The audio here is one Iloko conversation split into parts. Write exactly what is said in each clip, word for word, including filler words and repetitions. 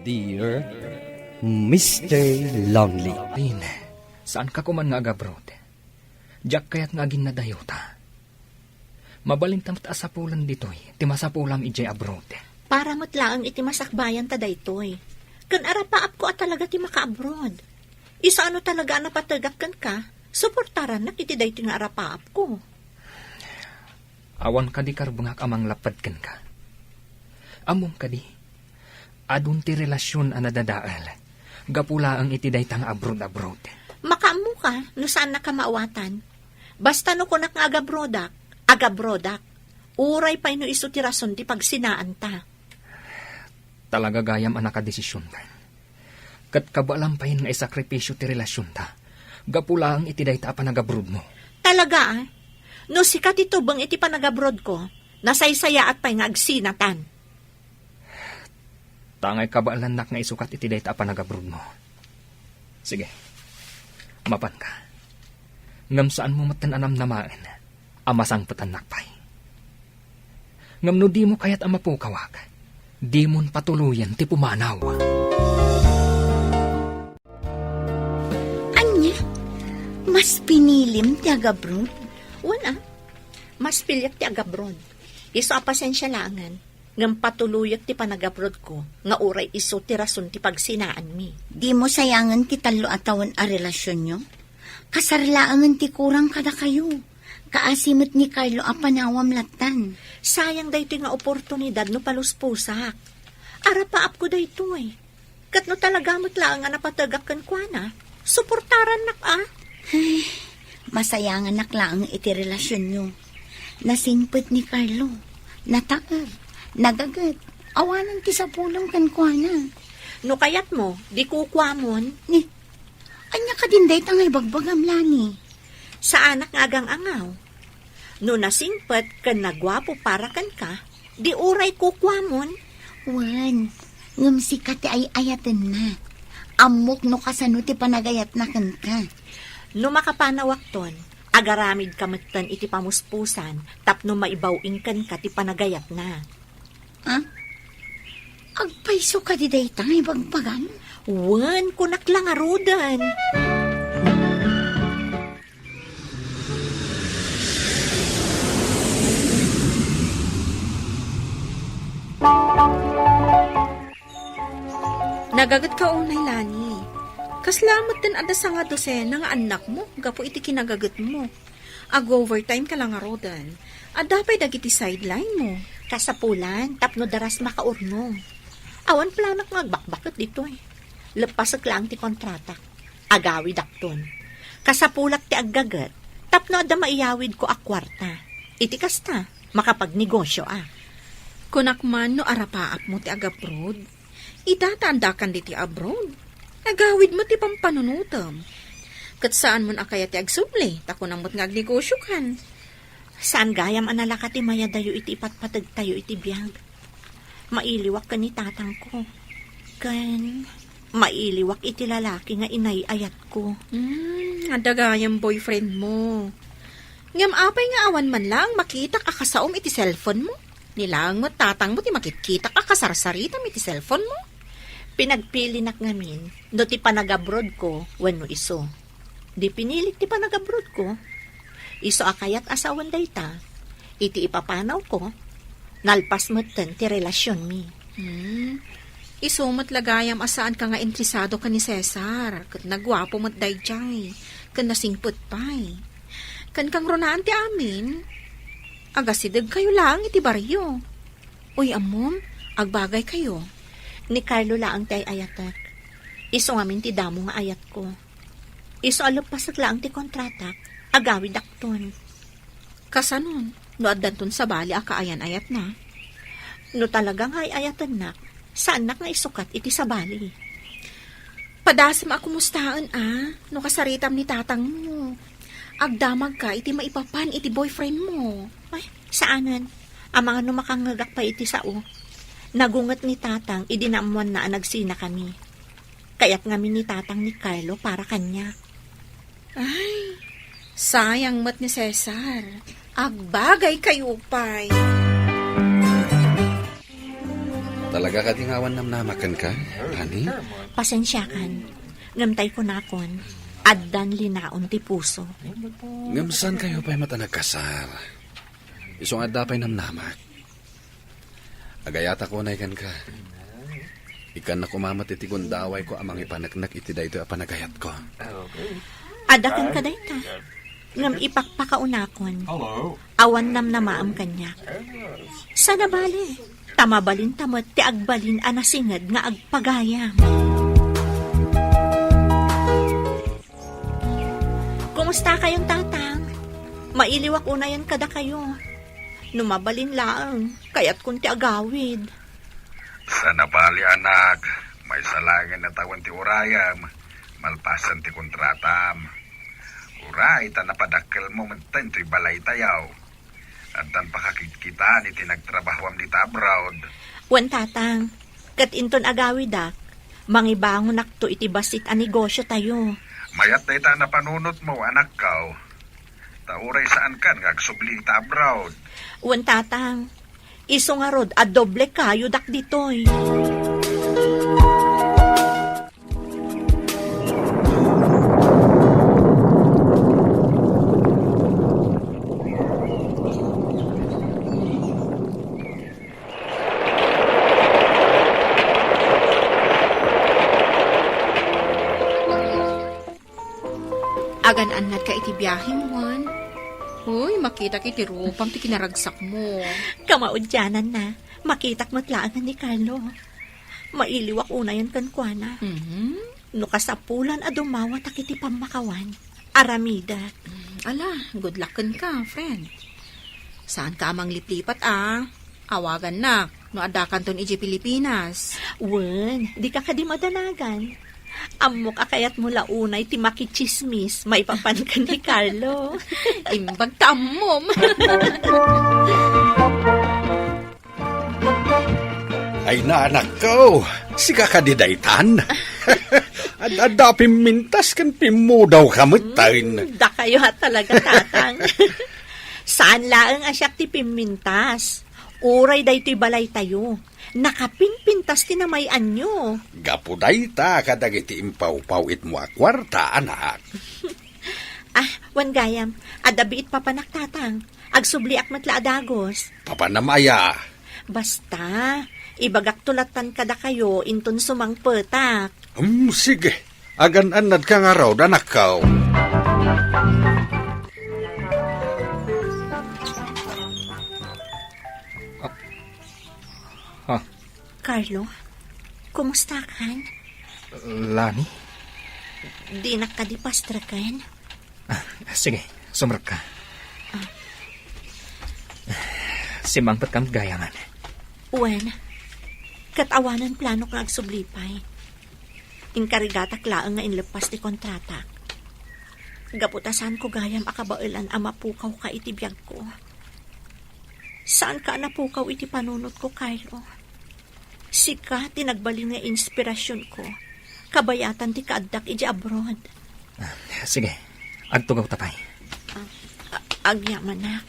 Dear Mister Lonely. Tin, saan ka kuman nga agabroad? Diak kayat nga aginnadayota. Mabalinta met a sapulen ditoy ti masapulam idiay abroad. Para met laeng iti masakbayanta daytoy. Ken arapaapko a talaga ti makaabroad. Isano talaga a napategak kenka, suportarannak iti daytoy nga arapaapko. Awan kadi karbengak a manglapped kenka. Ammom kadi, adun ti relasion a nadadael gapu laeng iti dayta nga abroad-abroad. Makaammoka no saannak a maawatan. Basta no kunak nga agabrodak, agabrodak. Uray pay no isu ti rason ti pagsinaanta. Talaga gayam a nakadesisionka. Ket kabaelam pay nga isakripisio ti relasionta gapu laeng iti dayta a panagabrodmo. Talaga, ah? No sika ti tubeng iti panagabrodko, nasaysayaat pay nga agsinatan. Tangay kabaelannak nga isukat iti dayta a panagabrodmo. Sige, mapanka. Ngem saanmo metten a namnamaen a masangpetannak pay. Ngem no dimo kayat a mapukawak, dimon patuloyen ti pumanaw. Ania? Mas pinilim ti agabroad? Wen, ah. Mas piliek ti agabroad. Isu a pasensia laengen. Ngem patuloyek ti panagabrodko nga uray isu ti rason ti pagsinaanmi. Dimo sayangen ti tallo a tawen a relasionyo? Kasar laengen ti kurang kadakayo. Kaasi met ni Carlo a panawam lattan. Sayang daytoy nga oportunidad no palusposak. Arapaapko daytoy. Ket no talaga met laeng a napategak kenkuana, suportarannak a. Ay, masayanganak laeng iti relasionyo. Nasingpet ni Carlo. Nataer. Nagaget. Awanen ti sapulem kenkuana. No kayatmo, di kukuamon. Ni, ania kadin dayta nga ibagbagam, Lani? Saanak nga agang-angaw. No nasingpet ken naguapo para kenka, di uray kukuamon. Wen, ngem sika ti ay-ayatenna. Ammok no kasano ti panagayatna kenka. No makapanawakton, agaramidka metten iti pamuspusan tapno maibaw-ing kenka ti panagayatna. Ha? Agpayso kadi dayta nga ibagbagam? Wen, kunak la ngaruden. Nagagetka unay, Lani. Kasla metten adda sanga dosena nga annakmo gapu iti kinagagetmo. Ag-overtime ka la ngaruden. Adda pay dagiti sideline mo. Kasapulan, tapno daras makaurnong. Awan planak nga agbakbaket ditoy. Leppasek laeng ti kontratak. Agawidakton. Kasapulak ti aggaget, tapno adda maiyawidko a kuarta. Iti kasta, makapagnegosioak. Kunak man no arapaapmo ti agabroad. Ita ta andakan diti abroad. Agawidmo ti pampanunotem. Ket saanmon a kayat ti agsubli, ta kunam met nga agnegosiokan. Saan gayam a nalaka ti mayadayo iti ipatpategtayo iti biag. Mailiwak ken ni tatangko. Ken mailiwak iti lalaki nga inay-ayatko. Hmm, adda gayam boyfriend mo. Ngem apay nga awan man laeng makitak a kasaom iti cellphone mo? Ni laeng met tatang mo ti makitkitak a kasarsaritam iti cellphone mo? Pinagpilinak ngamin no ti panagabrodko wenno isu. Di pinilik ti panagabrodko. Isu a kayat a sawen dayta, iti ipapanawko, nalpas metten ti relasionmi. Hmm. Isu met la gayam a saanka nga interesado ken ni Cesar, ket naguapo met daydiay, ken nasingpet pay. Ken kangrunaan ti amin, agasidegkayo laeng iti barrio. Uy, ammom, agbagaykayo. Ni Carlo laeng ti ay-ayatek. Isu ngamin ti damo nga ayatko. Isu a leppasek laeng ti kontratak, agawidakton. Kasanon, no addanton sabali a kaayan-ayatna? No talaga nga ay-ayatennak, saannak nga isukat iti sabali. Padasem a kumustaen a, no kasaritam ni tatang mo. Agdamagka iti maipapan iti boyfriend mo. Ay, saanen. Amangan no makangngegak pay iti sao. Nagunget ni tatang idi naammoanna a nagsinakami. Kayat ngamin ni tatang ni Carlo para kaniak. Ay, sayang met ni Cesar. Agbagaykayo pay. Talaga kadi nga awan namnamak kenka, honey? Pasensiakan. Ngem tay kunakon, addan linaon ti puso. Ngem saan kayo pay met a nagkasar? Isu nga adda pay namnamak. Agayatak unay kenka. Ikkannak koma met iti gundawayko a mangipaneknek iti daytoy a panagayatko. Adda kenka dayta. Ngem ipakpakaunakon. Awan namnamaem kaniak. Saan a bale, ta mabalinta met ti agbalin a nasinged nga agpagayam. Kumusta kayon, Tatang? Mailiwak unayen kadakayo. No mabalin laeng, kayatkon ti agawid. Saan a bale, anak, maysa laengen a tawen ti urayem, malpasen ti kontratam. Uray ta napadakkelmo metten toy balaytayo. Addan pakakitkitaan iti nagtrabahoam dita abroad. Wen, Tatang, ket inton agawidak, mangibangonakto iti bassit a negosiotayo. Mayat dayta a napanunotmo, anakko. Ta uray saankan nga agsubli dita abroad. Wen, Tatang, isu ngarud a doble kayodak ditoy. Agan-annadka iti biahem, Juan. Uy, makitak iti rupam ti kinaragsakmo. Kamaudiananna, makitak met laengen ni Carlo. Mailiwak unayen kenkuana. Mhm. No kasapulan a dumawatak iti pammakawan, aramidek. Mm, ala, good luck kenka, friend. Saanka a mangliplipat a. Awagannak no addakanton idiay Pilipinas. Wen, dika kadi madanagan. Ammok a kayatmo la unay ti makitsismis maipapan ken ni Carlo. Imbag ta ammom. Ay, anakko, sika kadi daytan? Ad-adda pimmintas ken pimmudawka metten. Mm, dakayo a talaga, Tatang. Saan laeng a siak ti pimmintas. Uray daytoy balaytayo, nakapinpintas ti namay-anyo. Gapu dayta kadagiti impawpawitmo a kuarta, anak. Ah, wen gayam, adda biit papanak, Tatang. Agsubliak met la a dagus. Papanam aya? Basta, ibagakto lattan kadakayo inton sumangpetak. Hmm, sige. Agan-annadka ngarud, anakko. Ah. Ah. Carlo, kumusta kan? Lani? Dinak kadi pastreken? Ah, sige, sumrekka. Ah. Simmangpetkam gayam. Wen, ket awanen planok nga agsubli pay. Inkarigatak laeng nga inleppas ti kontratak. Gapu ta saanko gayam a kabaelan a mapukawka iti biagko. Saanka a napukaw iti panunotko, Carlo. Sika ti nagbalin nga inspirasionko, kabayatan ti kaaddak idiay abroad. Ah, sige, agtugawta pay. Ah, a-, agyamanak.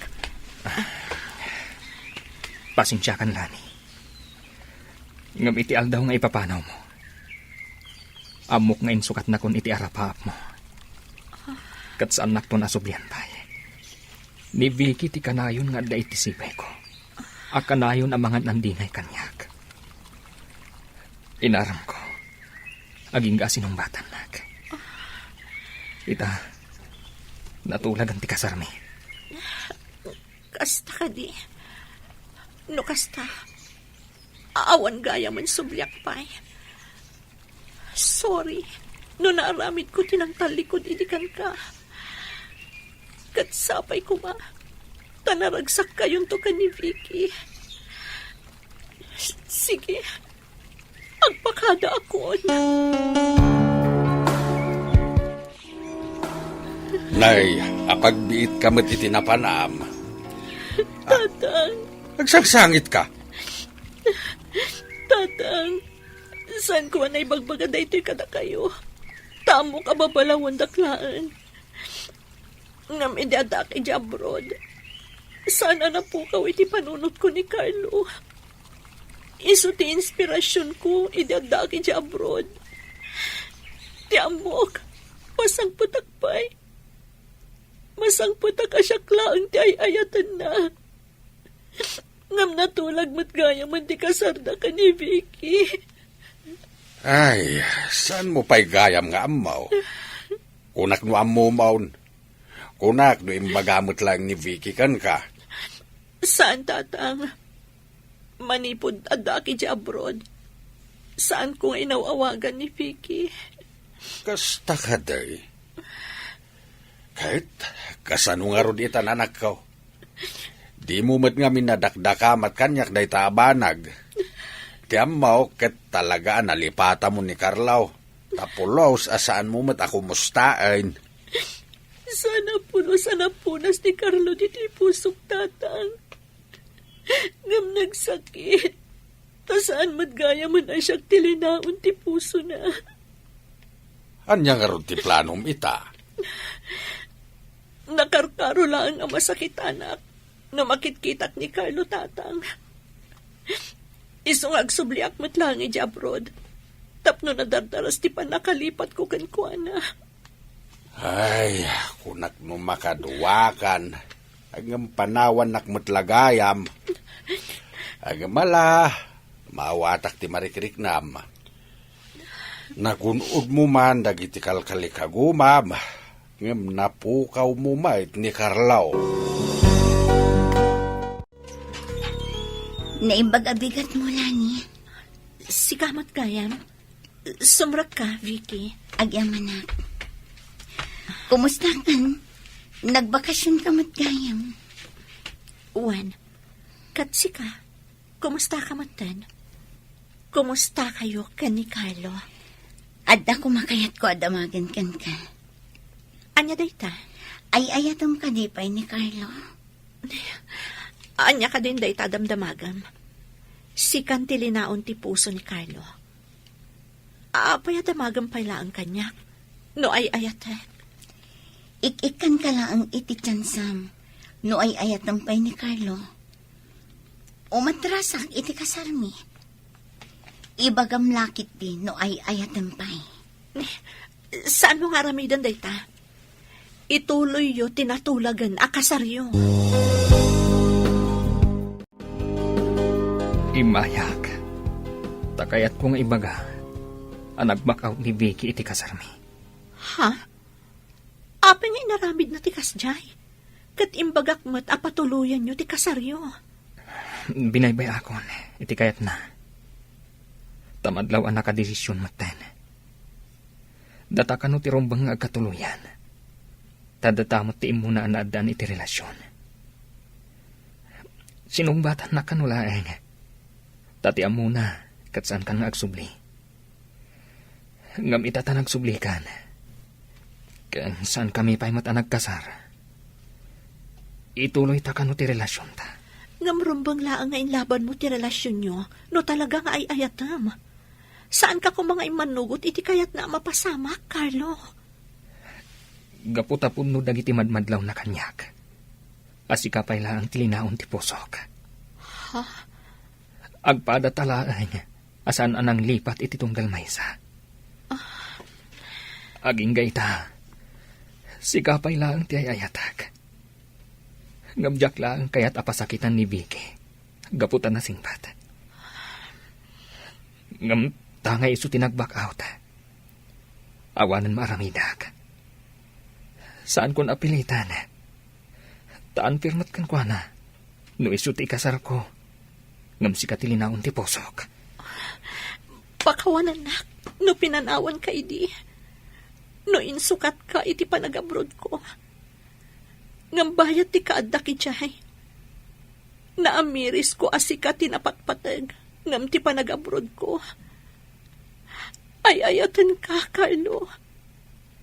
Ah. Pasensiakan, Lani. Ngem iti aldaw nga ipapanawmo, ammok nga insukatnakon iti arapaapmo. Ket saannakton a sublian pay. Ni Vicky ti kanayon nga adda iti sipayko. A kanayon a mangan-andingay kaniak. Inaramko, agingga a sinungbatannak. Ita, natulagan ti kasarmi. Kasta kadi? No kasta, awan gayamen subliak pay. Sorry no naaramidko ti nangtallikud idi kenka. Ket sapay koma ta naragsakkayonto ken ni Vicky. S-, sige, agpakadaakon. Nay, apagbiitka met iti napanam. Tatang. Agsangsangitka. Tatang, saanko a naibagbaga daytoy kadakayo. Ta ammok a babalawandak laeng. Ngem idi addaak idiay abroad, saan a napukaw iti panunotko ni Carlo. Isu ti inspirasionko idi addaak idiay abroad. Ti ammok, masangpetak pay. Masangpetak a siak laeng ti ay-ayatenna. Ngem natulag met gayamen ti kasarda ken ni Vicky. Ay, saanmo pay gayam nga ammo? Kunak no ammom. Kunak no imbaga met laeng ni Vicky kenka. Saan, Tatang. Manipud addaak idiay abroad, saanko nga inaw-awagan ni Vicky. Kasta kadi? Ket kasano ngarud itan, anakko? Dimo met ngamin nadakdakamat kaniak dayta a banag. Ti ammok ket talaga a nalipatamon ni Carlo. Ta pulos a saanmo met a kumustaen. Saan a pulos a napunas ni Carlo ditoy pusok, Tatang. Ngem nagsakit. Ta saan met gayamen a siak ti linaon ti pusona. Ania ngarud ti planom ita? Nakarkaro laeng a masakitanak no makitkitak ni Carlo, Tatang. Isu nga agsubliak met laeng idiay abroad tapno nadardaras ti pannakalipatko kenkuana. Ay, kunak no makaduakan. Ngem panawannak met la gayam. Ngem ala, maawatak ti marikriknam. Nagun-odmo man dagiti kalkalikagumam, ngem napukawmo met ni Carlo. Naimbag a bigatmo, Lani. Sika met gayam. Sumrekka, Vicky. Agyamanak. Kumusta kan? Nagbakasionka met gayam. Wen, ket sika, kumustaka metten? Kumustakayo ken ni Carlo? Adda koma kayatko a damagen kenka. Ania dayta? Ay-ayatem kadi pay ni Carlo? Ania kadin dayta a damdamagem? Sikan ti linaon ti puso ni Carlo. Apay a damagem pay laeng kaniak no ay-ayatek? Ik-ikkanka laeng iti tiansam no ay-ayatem pay ni Carlo. Umatrasak iti kasarmi. Ibagam la ketdi no ay-ayatem pay. Saanmo nga aramiden dayta? Ituloyyo ti natulagen a kasaryo. Immayak, ta kayatko nga ibaga a nag-back out ni Vicky iti kasarmi. Ha? Apay nga inaramidna ti kasdiay? Ket imbagak met a patuloyanyo ti kasaryo. Binaybay-akon iti kayatna. Ta madlaw a nakadesision metten. Data kano ti rumbeng nga agkatuloyan. Ta data met ti immuna a naaddaan iti relasion. Sinungbatanna kano laeng. Ta ti ammona, ket saankan nga agsubli. Ngem ita ta nagsublikan. Ken saankami pay met a nagkasar. Ituloyta kano ti relasionta. Ngem rumbeng laeng nga inlabanmo ti relasionyo no talaga nga ay-ayatem. Saanka koma nga immannugot iti kayatna a mapasamak, Carlo. Gapu ta pudno dagiti madmadlawna kaniak, a sika pay laeng ti linaon ti pusok. Ha? Agpadata laeng a saan a nanglipat iti tunggal maysa. Ah. Agingga ita, sika pay laeng ti ay-ayatek. Ngem diak laeng kayat a pasakitan ni Vicky gapu ta nasingpet. Ngem ta nga isu ti nag-back out, awanen maaramidak. Saankon a pilitan. Ta unfair met kenkuana no isu ti ikasarko, ngem sika ti linaon ti pusok. Pakawanennak no pinanawanka idi, no insukatka iti panagabrodko. Ngem bayat ti kaaddak idiay. Naamirisko a sika ti napatpateg ngem ti panagabrodko. Ay-ayatenka, Carlo.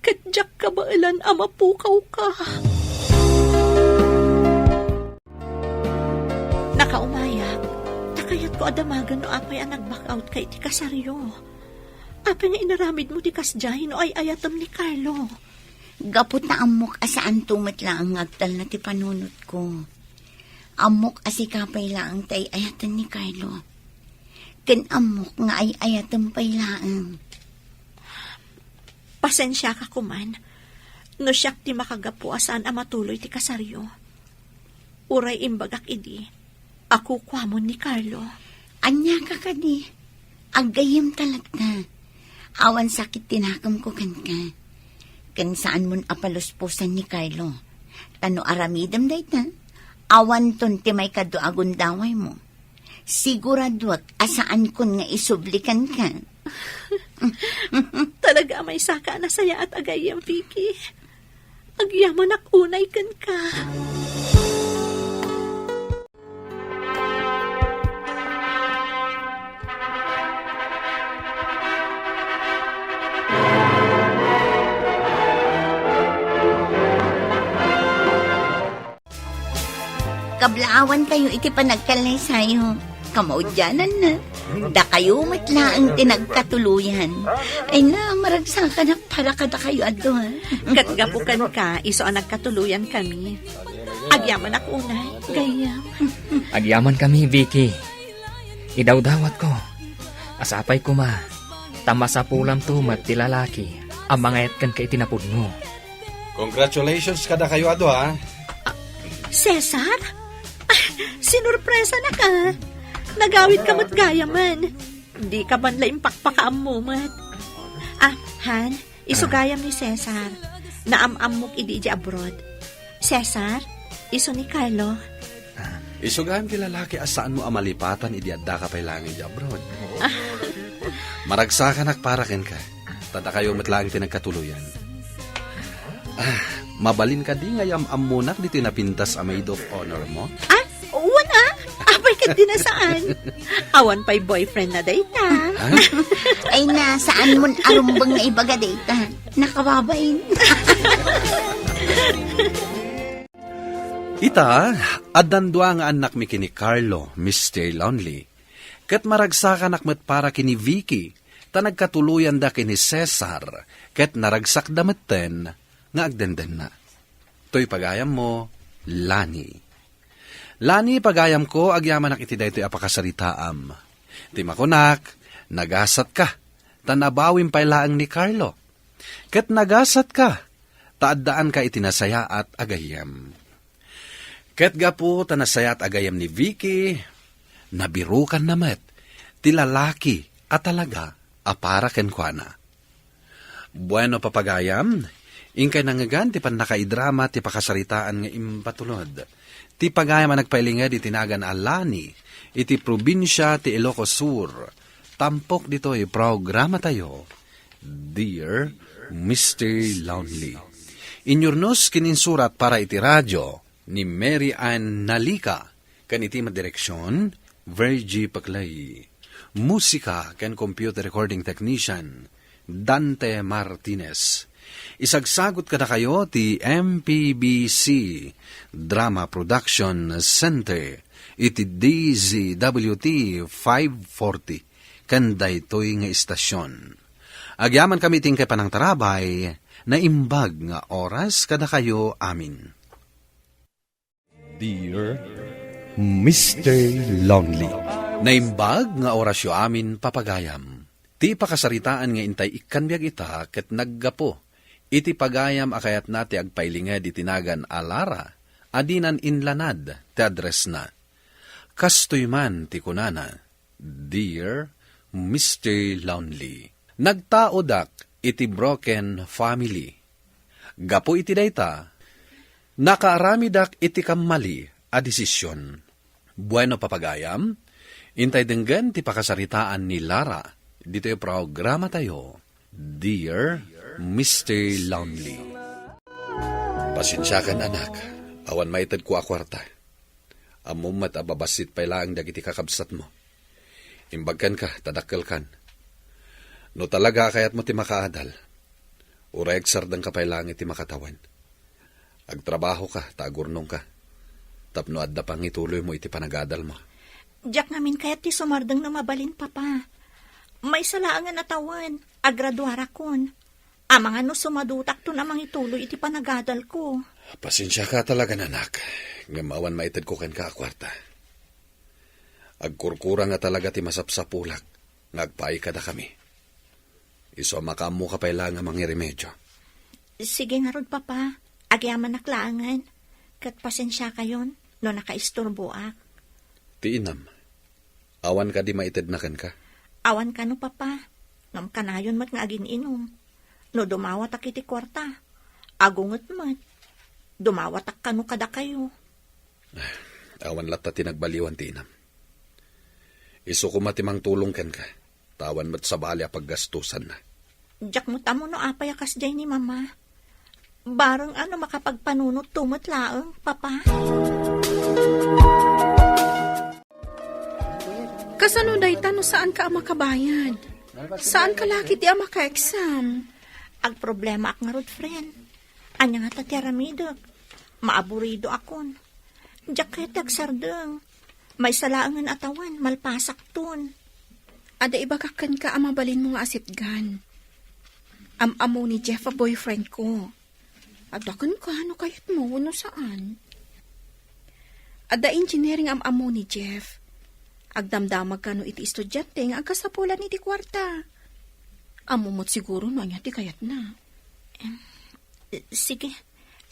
Ket diak kabaelan a mapukawka. Nakaumayak, ta kayatko a damagen no apay a nag-back out ka iti kasaryo. Apay nga inaramidmo ti kasdiay no ay-ayatem ni Carlo? Gapu ta ammok a saanto met laeng nga agtalna ti panunotko. Ammok a sika pay laeng ti ay-ayaten ni Carlo. ken ammok nga ay-ayatem pay laeng. Pasensiaka koman no siak ti makagapu a saan a matuloy ti kasaryo. Uray imbagak idi a kukuamon ni Carlo. Ania ka kadi? Aggayyemta latta. Awan sakit ti nakemko kenka. Ken saanmon a palusposan ni Carlo. Ta no aramidem dayta, awanton ti maikadua a gundawaymo. Siguraduak a saankon nga isubli kenka. Talaga a maysaka a nasayaat a gayyem, Vicky. Agyamanak unay kenka. Kablaawantayo iti panagkallaysayo. Kamaudiananna, dakayo met laeng ti nagkatuloyan. Ay na, maragsakanak para kadakayo adu, ha? Ket gapu kenka, isu a nagkatuloyan kami. Agyamanak unay, gayyem. Agyaman kami, Vicky. Idawdawatko. Sapay koma, ta masapulanto met ti lalaki a mangayat kenka iti napudno. Congratulations kadakayo adu, ha? Cesar? Ay, sinurpresanak, a. Nagawidka met gayamen. Dika man la impakpakaammo met. Ah, Han, isu gayam ni Cesar. Naam-ammok idi idiay abroad. Cesar, isu ni Carlo. Isu gayam ti lalaki a saanmo a malipatan idi addaka pay laeng idiay abroad. Maragsakanak para kenka. Ta dakayo met laeng ti nagkatuloyan. Ah, mabalin kadi nga yam-ammonak ditoy napintas a maid of honor mo? Ah, wen a? Apay ket di na saan. Awan pay boyfriend na dayta. Ha? Ay na, saanmon a rumbeng nga ibaga dayta. Nakababain. Ita, addan dua nga annakmi ken ni Carlo, Mister Lonely. Ket maragsakanak met para ken ni Vicky, ta nagkatuloyanda ken ni Cesar, ket naragsakda metten nga agdendenna. Toy pagayammo, Lani. Lani, pagayamko, agyamanak iti daytoy a pakasaritaam. Ti makunak, nagasatka, ta nabawim pay laeng ni Carlo. Ket nagasatka, ta addaanka iti nasayaat a gayyem. Ket gapu ta nasayaat a gayyem ni Vicky, nabirukanna met ti lalaki a talaga a para kenkuana. Bueno, papagayam, inkay nangngegan ti pannakaidrama ti pakasaritaan nga impatulod ti pagayam a nagpailinged iti nagan a Lani iti probinsia ti Ilocos Sur. Tampok ditoy programatayo, Dear Mister Lonely. Inyurnos ken insurat para iti radio ni Mary Ann Nalica, ken iti madireksion, Virgie Paclay. Musika ken computer recording technician, Dante Martinez. Isagsagot kadakayo ti M P B C Drama Production Center iti D Z W T five forty ken daytoy nga istasion. Agyamankami ti inkay panangtarabay, naimbag nga oras kadakayo amin. Dear Mister Lonely. Naimbag nga orasyo amin, papagayam. Ti pakasaritaan nga intay ikkan biag ita ket naggapu iti pagayam a kayatna ti agpailinged iti nagan a Lara a dinan inlanad ti addressna. Kastoy man ti kunana, Dear Mister Lonely, nagtaodak iti broken family. Gapu iti dayta, nakaaramidak iti kammali a desisyon. Bueno, papagayam, intay denggen ti pakasaritaan ni Lara ditoy programatayo, Dear Mister Lonely. Pasensiakan, anak, awan maitedko a kuarta. Ammom met a babassit pay laeng dagiti kakabsatmo. Imbag kenka ta dakkelkan. No talaga a kayatmo ti makaadal, uray agsardengka pay laeng iti makatawen. Agtrabahoka ta agurnongka, tapno adda pangituloymo iti panagadalmo. Diak ngamin kayat ti sumardeng no mabalin, Papa. Maysa laengen a tawen, agraduarakon. Amangan no sumadutakton a mangituloy iti panagadalko. Pasensiaka talaga, anak, ngem awan maitedko kenka a kuarta. Agkurkura nga talaga ti masapsapulak nga agpaay kadakami. Isu a makaammoka pay laeng a mangiremedio. Sige ngarud, Papa. Agyamanak laengen. Ket pasensiakayon no nakaisturboak. Ti inam, awan kadi maitedna kenka? Awan kano, Papa. Ngem kanayon met nga agin-inom. No dumawatak iti kuarta, agunget met. Dumawatak kano kadakayo. Awan latta ti nagbaliwan ti inam. Isu koma ti mangtulong kenka, ta awan met sabali a paggastusanna. Diak met ammo no apay a kasdiay ni Mama. Bareng a no makapagpanunotto met laeng, Papa. Kasano dayta no saanka a makabayad? Saanka la ketdi a maka-exam? Agproblemaak ngarud, friend. Ania ngata ti aramidek? Maaburidoakon. Diak kayat ti agsardeng. Maysa laengen a tawen, malpasakton. Adda ibagak kenka a mabalinmo nga asitgan. Am-ammo ni Jeff a boyfriendko. Adda kenka no kayatmo wenno saan. Adda engineering am-ammo ni Jeff. Agdamdamag kano iti estudiante nga agkasapulan iti kuarta. Ammo met siguro no ania ti kayatna. Em, sige.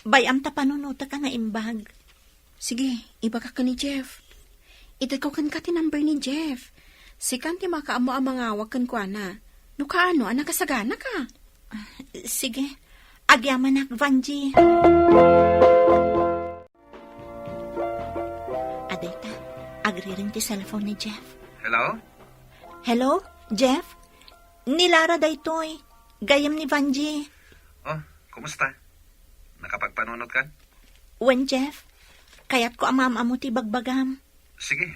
Bay-am ta panunotek a naimbag. Sige, ibagak ken ni Jeff. Itedko kenka ti number ni Jeff. Sikan ti makaammo a mangawag kenkuana. No kaano a nakasaganaka. Ah, sige. Agyamanak, Vangie. Adayta, agriring ti cellphone ni Jeff. Hello? Hello, Jeff? Ni Lara daytoy. Gayyem ni Vangie. Oh, kumusta? Nakapagpanunot kan? Wen, Jeff. Kayatko a maam-ammo ti bagbagam. Sige,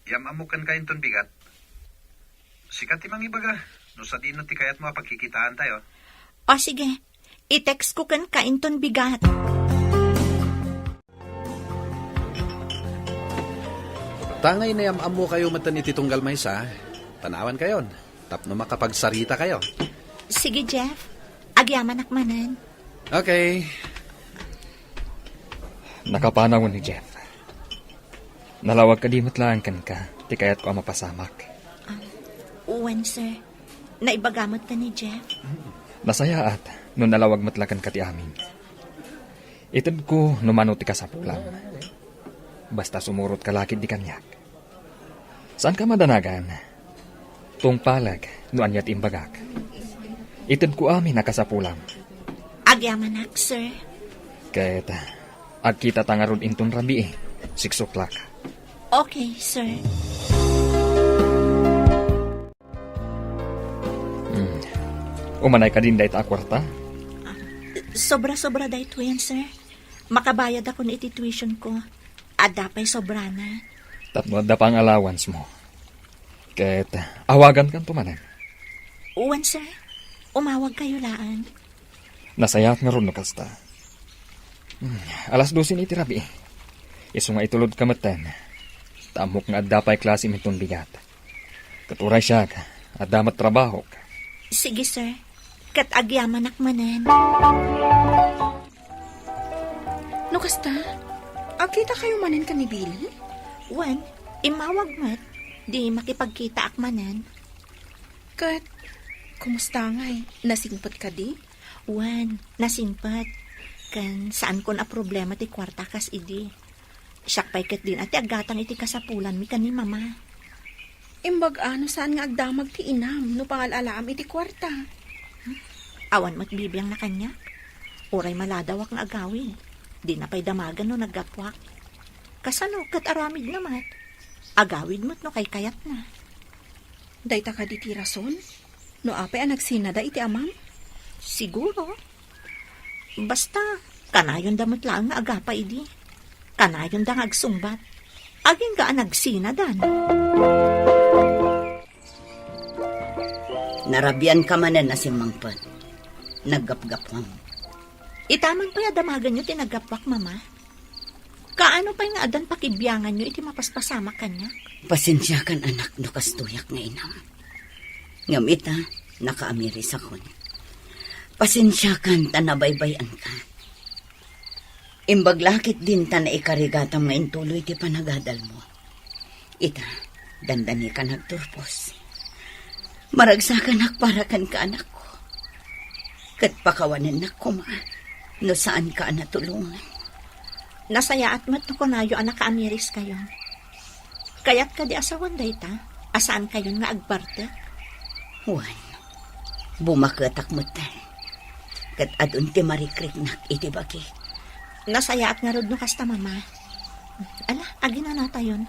iam-ammok kenka inton bigat. Sika ti mangibaga, no sadino ti kayatmo a pagkikitaan tayo. O, sige. I-text ko kenka inton bigat. Ta nga inayam-ammo kayo metten iti tunggal maysa, tanawan kayon, tapno makapagsarita kayo. Sige, Jeff. Agyamanak manen. Okay. Nakapanaw ni Jeff. Nalawag kadi met laeng kenka ti kayatko a mapasamak? Um, wen, sir. Naibaga met ta ni Jeff. Nasayaat no nalawag met la kenka ti amin. Itedko no mano ti kasapulam. Basta sumurot ka la ketdi kaniak. Saanka madanagan. Tungpalag no ania ti imbagak. Itedko amin a kasapulam. Agyamanak, sir. Ket agkita ta ngarud inton rabii. Siksuklak. Okay, sir. Hmm. Umanay kadin dayta a kuarta? Ah, sobra-sobra daytoyen, sir. Makabayadakon iti tuition ko. Adda pay sobrana. Tapno adda pay allowance mo. Ket awagankanto manen. Wen, sir. Umawag kayo laeng. Nasayaat ngarud no kasta. Hmm, alas dose ni iti rabii. Isu nga itulodka metten. Ta ammok nga adda pay klase inton bigat. Ket uray siak, adda met trabahok. Sige, sir. Ket agyamanak manen. No kasta, agkita kayo manen ken ni Billy? Wen, immawag met. Di makipagkitaak manen. Ket, kumusta ngay? Nasingpet kadi? Wen, nasingpet. Ken saankon a problema ti kuarta kas idi. Siak pay ketdin a ti aggatang iti kasapulanmi ken ni Mama. Imbag-a no saan nga agdamag ti inam no pangal-alaam iti kuarta. Awan met bibiangna kaniak. Uray maladawak nga agawid. Dina pay damagen no naggapuak. Kasano ket aramidna met? Agawid met no kaykayatna. Dayta kadi ti rason? No apay a nagsinada iti amam? Siguro. Basta, kanayonda met laeng nga agapa idi. Kanayonda nga agsungbat. Agingga a nagsinadan. Narabian ka manen a simmangpet. Naggapgapuam. Itaman pay a damagenyo ti naggapuak, Mama. Kaano pay nga addan pakibianganyo iti mapaspasamak kaniak? Pasensiakan, anak, no kastoyak nga inam. Ngem ita, nakaamirisakon. Pasensiakan ta nabaybay-anka. Imbag la ketdin ta naikarigatam nga intuloy ti panagadalmo. Ita, Dandani ka nagturpos. Maragsakanak para kenka, anakko. Ket pakawanennak koma no saanka a natulongan. Nasayaat met no kunayo a nakaamiriskayon. Kayat kadi a sawen dayta a saankayon nga agbartek? Wen, bumaketak metten. Ket adun ti marikriknak iti bagik. Nasayaat ngarud no kasta, Mama. Ala, aginanatayon.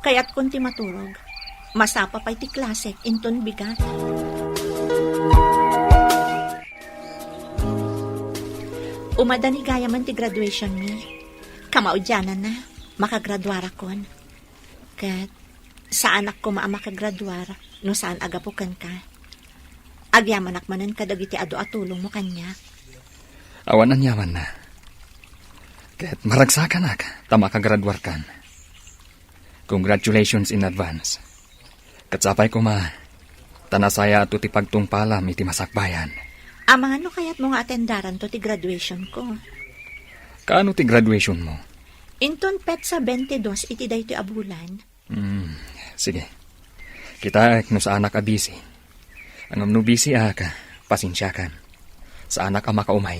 Kayatkon ti maturog. Masapa pay ti klasek inton bigat. Umadani gayamen ti graduation mi. Kamaudiananna, makagraduarakon. Ket saanak koma a makagraduar no saan a gapu kenka. Agyamanak manen kadagiti adu a tulongmo kaniak. Awan aniamanna. Ket maragsakanak ta makagraduarkan. Congratulations in advance. Ket sapay koma, ta nasayaatto ti pagtungpalam iti masakbayan. Amangan no kayatmo nga atendaranto ti graduation ko. Kaano ti graduation mo? Inton petsa twenty-dos iti daytoy a bulan. Hmm, sige. Kitaek no saanak a busy. Ngem no busy ak, pasensiakan. Saanak a makaumay.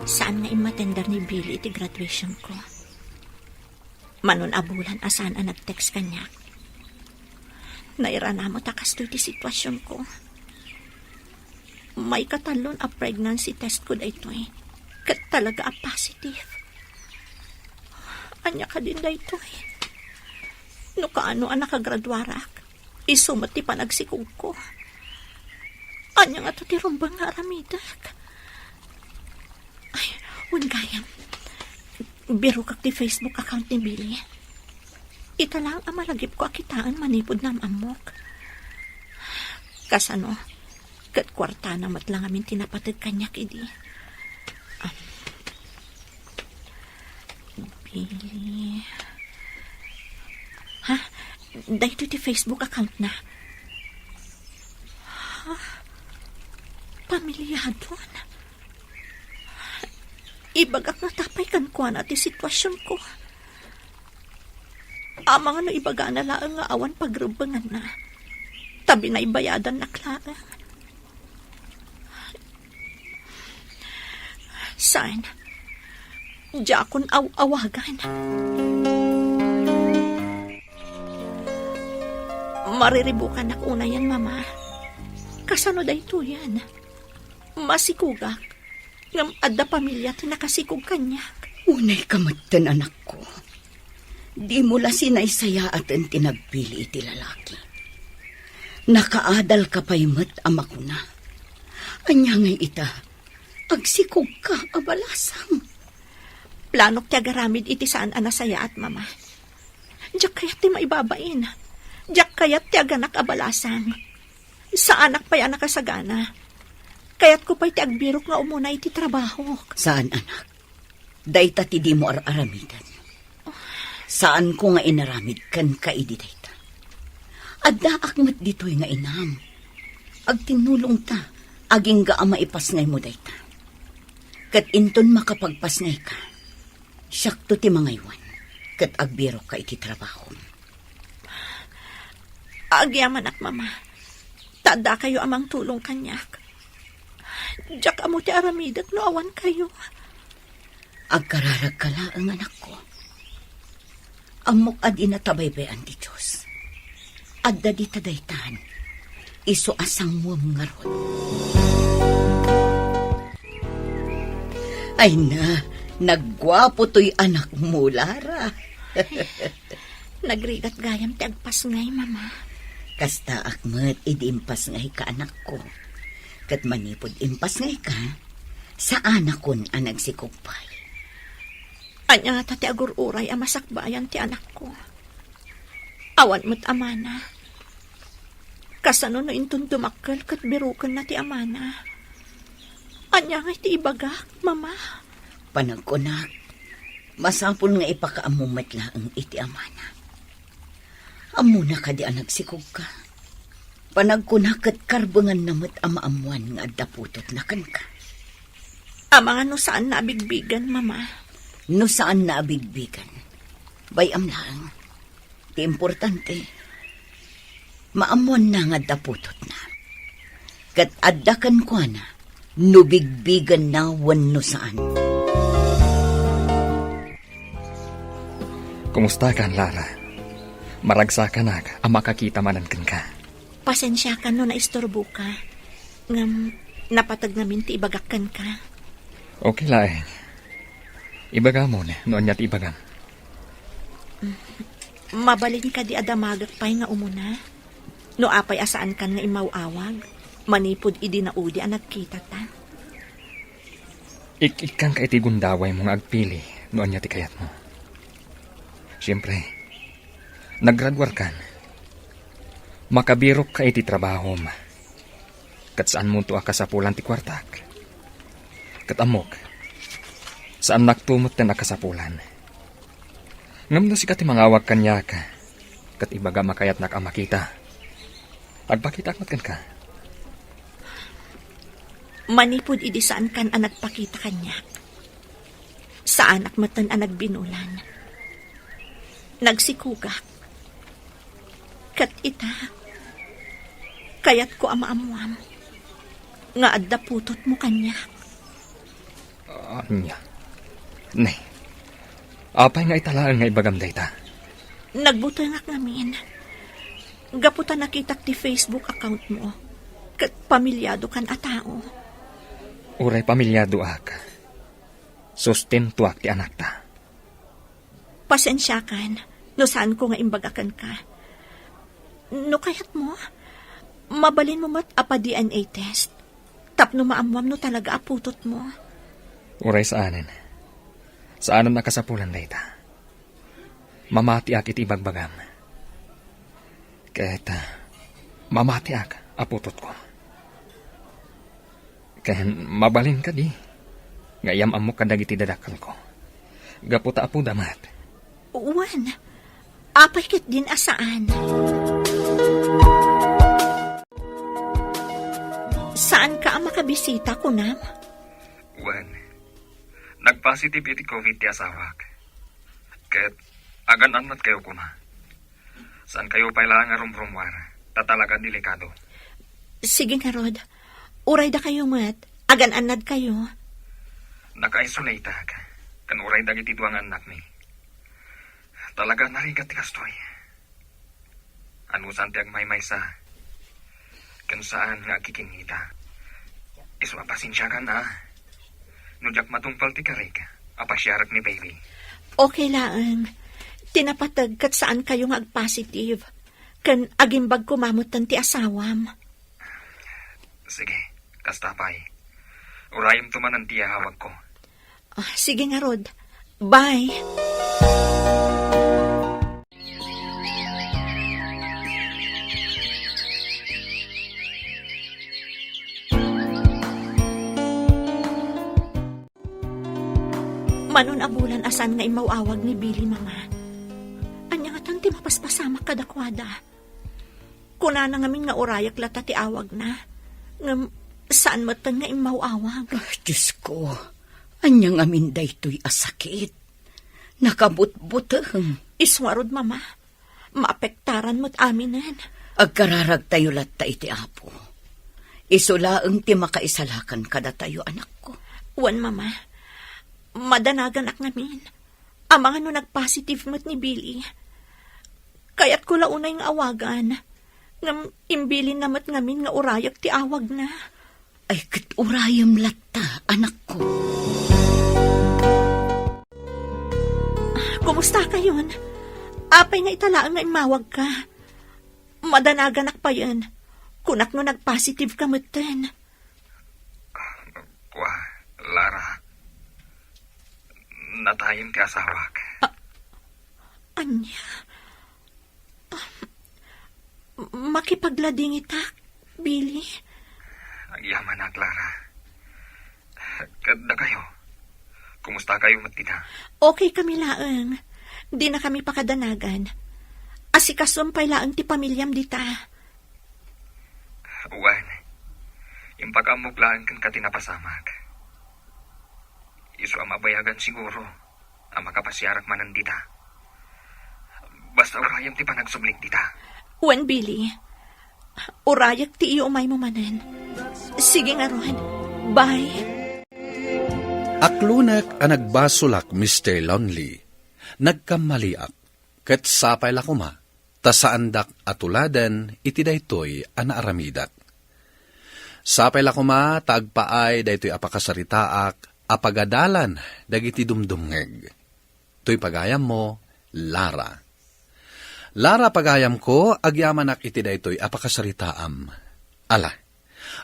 Saan nga immatender ni Billy iti graduation ko. Manon a bulan a saan a nag-text kaniak. Nairanam ta kastoy ti situasion ko. Maikatallon a pregnancy test ko daytoy. Ket talaga a positive. Ania kadin daytoy? No kaano a nakagraduarak, isu met ti panagsikog ko. Ania ngata ti rumbeng nga aramidek? Ay, wen gayam. Birokak ti Facebook account ni Billy. Ita laeng a malagipko a kitaen manipud naam-ammok. Kasano? Ket kuartana met la ngamin ti napateg kaniak idi. Am. Billy. Ha? Daytoy ti Facebook account na. Ha? Pamilyadon? Ibagak ngata pay kenkuana ti situasionko. Amangan no ibagana laeng nga awan pagrubbenganna. Ta binaybayadannak laeng. Saan? Diakon aw-awagan. Mariribukanak unayen, Mama. Kasano daytoyen? Masikogak. Ngem adda pamilia ti nakasikog kaniak. Unay ka metten, anakko. Dimo la sinaysayaaten ti nagpili iti lalaki. Nakaadal ka pay met a makuna. Ania ngay ita, agsikog ka a balasang. Planok ti agaramid iti saan a nasayaat, Mama. Diak kayat ti maibabain. Diak kayat ti aganak a balasang. Saanak pay a nakasagana. Kayatko pay ti agbirok nga umuna iti trabahok. Saan, anak. Dayta ti dimo ar-aramiden. Saanko nga inaramid kenka idi dayta. Addaak met ditoy nga inam. Agtinnulongta, agingga a maipasngaymo dayta. Ket inton makapagpasngayka, siakto ti mangaywan, ket agbirokka iti trabahom. Agyamanak, Mama. Ta addakayo a mangtulong kaniak. Diak ammo ti aramidek no awan kayo. Agkararagka laeng, anakko. Ammok a dina tabaybay-an ti Dios. Adda dita daytan. Isu a sanguem ngarud. Ay na, nagguapo toy anakmo, Lara. Nagrigat gayam ti agpasngay, Mama. Kastaak met idi impasngayka, anakko. Ket manipud impasngayka, saanakon a nagsikog pay. Ania ngata ti agur-uray a masakbayan ti anakko? Awan met amana. Kasano no inton dumakkel ket birokenna ti amana? Ania ngay ti ibagak, Mama? Panagkunak, masapul nga ipakaammo met laeng iti amana. Ammona kadi a nagsikogka? Panagkuna ket karbenganna met a maammuan nga adda putotna kenka. Amangan no saanna a bigbigen, Mama. No saanna a bigbigen, bay-am laeng. Ti importante, maammuanna nga adda putotna. Ket adda kenkuana no bigbigenna wenno saan. Kumustakan, Lara? Maragsakanak a makakita manen kenka. Pasensiakan no naisturboka. Ngem napateg ngamin ti ibagak kenka. Okay laeng. Ibagamon no ania ti ibagam. Mabalin kadi a damagek pay nga umuna? No apay a saankan nga immaw-awag, manipud idi naudi a nagkitata? Ik-ikkanka iti gundawaymo nga agpili no ania ti kayatmo. Siempre, naggraduarkan. Makabirokka iti trabahom. Ket saanmonto a kasapulan ti kuartak. Ket ammok, saannakto metten a kasapulan. Ngem no sika ti mangawag kaniak, ket ibagam a kayatnak a makita, agpakitaak met kenka. Manipud idi saankan a nagpakita kaniak, saanak metten a nagbinulan. Nagsikogak. Ket ita, kayatko a maammuam nga adda putotmo kaniak. Ania? Ne, apay nga ita laeng nga ibagam dayta? Nagbutengak ngamin. Gapu ta nakitak ti Facebook account mo, ket pamiliadokan a tao. Uray pamiliadoak, sustentoak ti anakta. Pasensiakan no saanko nga imbaga kenka. No kayatmo, mabalinmo met a pa-D N A test tapno maammuam no talaga a putotmo. Uray saanen. Saanen a kasapulan dayta. Mamatiak iti ibagbagam. Ket, ah, mamatiak a putotko. Ken mabalin kadi nga iyam-ammok kadagiti dadakkelko. Gapu ta apoda met. Wen, apay ketdin a saan? Saanka a makabisita, kunam? Wen, nagpositive iti covid ti asawak. Ket agan-annadkayo koma. Saankayo pay laeng a rumrumuar, ta talaga delikado. Sige ngarud, uray dakayo met, agan-annadkayo. Naka-isolateak, ken uray dagiti dua nga annakmi. Talaga a narigat ti kastoy. Anusan ti agmaymaysa, ken saan nga agkikinnita. Isu a pasensiakan a. No diak matungpal ti karik a pasiarek ni baby. Okay laeng. Ti napateg ket saankayo nga agpositive. Ken agimbag koma metten ti asawam. Sige, kasta pay. Urayemto manen ti iyaawagko. Ah, sige ngarud. Bye. Mano a bulan a saan nga immaw-awag ni Billy, Mama. Ania ngatan ti mapaspasamak kadakuada? Kunana ngamin nga urayak latta ti awagna. Ngem saan metten nga immaw-awag. Ah, Diyos ko. Ania ngamin daytoy a sakit? Nakabutbuteng. Isu ngarud, Mama. Maapektaran met aminen. Agkararagtayo latta iti Apo. Isu laeng ti makaisalakan kadatayo, anakko. Wen, Mama. Madanaganak ngamin. Amangan no nagpositive met ni Billy. Kayatko la unay nga awagan. Ngem imbilinna met ngamin nga urayak ti awagna. Ay, ket urayem latta, anakko. Kumustakayon? Apay nga ita laeng nga immawagka? Madanaganak payen. Kunak no nagpositive ka metten. Kua, Lara. Natayem ti asawak. A-, ania? Ah, makipagladingitak, Billy. Agyamanak, Lara. Ket dakayo? Kumusta kayo met dita? Okay kami laeng. Dina kami pakadanagan. Asikasuem pay laeng ti pamiliam dita. Wen, impagammok laeng kenka ti napasamak. Isu a mabayagan siguro a makapasiarak manen dita. Basta urayem ti panagsublik dita. Wen, Billy, urayek ti iumaymo manen. Sige ngarud. Bye. Aklonek a nagbasolak, Mister Lonely. Nagkammaliak, ket sapay la koma ta saandak a tuladen iti daytoy a naaramidek. Sapay la koma ta agpaay daytoy a pakasaritaak a pagadalan dagiti dumdumngeg. Toy pagayammo, Lara. Lara, pagayamko, agyamanak iti daytoy a pakasaritaam. Ala,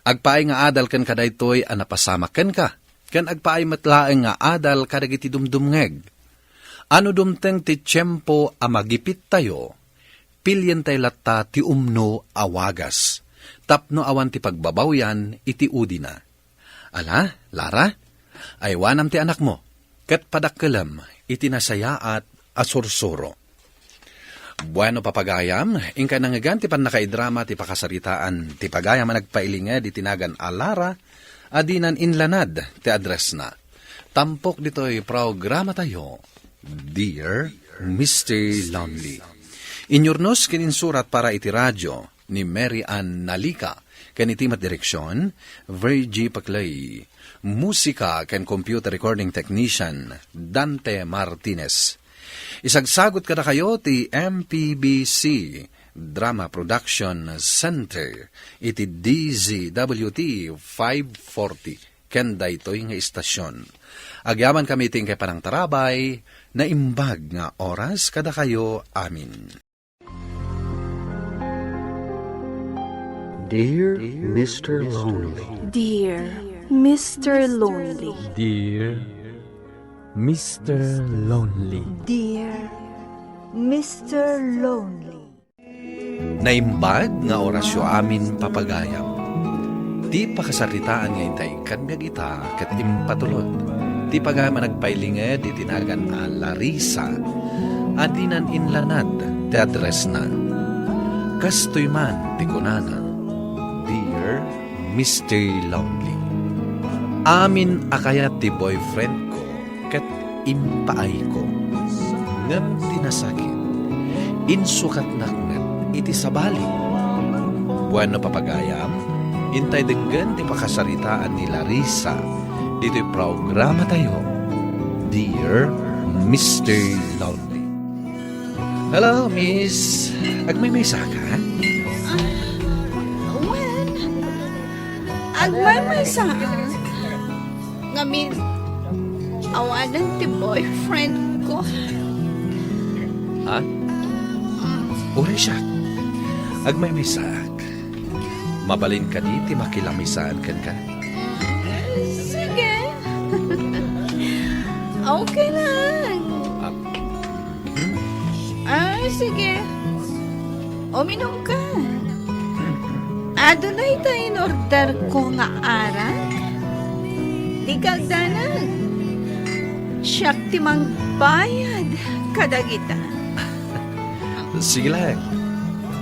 agpaay nga adal kenka daytoy a napasamak kenka, ken agpaay met laeng nga adal kadagiti dumdumngeg. A no dumteng ti tiempo a magipittayo, pilientayo latta ti umno a wagas, tapno awan ti pagbabawian iti udina. Ala, Lara, aywanam ti anakmo, ket padakkelem iti nasayaat a sursuro. Bueno, papagayam, inkay nangngegan ti pannakaidrama ti pakasaritaan ti pagayam a nagpailinged iti nagan a Lara a dinan inlanad ti addressna. Tampok ditoy programatayo, Dear Mister Lonely. Inyurnos ken insurat para iti radio ni Mary Ann Nalica, ken iti met direksion, Virgie Paclay. Musika ken computer recording technician, Dante Martinez. Isagsagut kadakayo ti M P B C Drama Production Center iti D Z W T five forty ken daytoy nga istasyon. Agyamankami iti inkay panangtarabay, naimbag nga oras kadakayo amin. Dear Mister Lonely. Dear Mister Lonely. Dear Mister Lonely. Dear Mister Lonely. Naimbag nga orasyo amin, papagayam. Ti pakasaritaan nga intay ikkan nga gita ket impatulod ti pagayam a nagpailinged iti nagan a Larissa a dinan inlanad ti addressna. Kastoy man ti kunana, Dear Mister Lonely. Amin a kayat ti boyfriend ko ket impaayko. Ngem ti nasakit, insukatnak met iti sabali. Bueno, papagayam, intay denggen ti pakasaritaan ni Larissa ditoy programatayo, Dear Mister Lonely. Hello, miss. Agmaymaysa ka? Ah, wen. Agmaymaysa. Ngamin, awanen ti boyfriend ko. Ha? Uray siak. Agmaymaysaak. Mabalin kadi ti makilamisaan kenka? Sige. Okay lang. Ah, hmm? Ah, sige. Uminom ka. Adunay ta in-order ko nga arak. Dika agdanag. Siak ti mangbayad kadagita. Sige lang.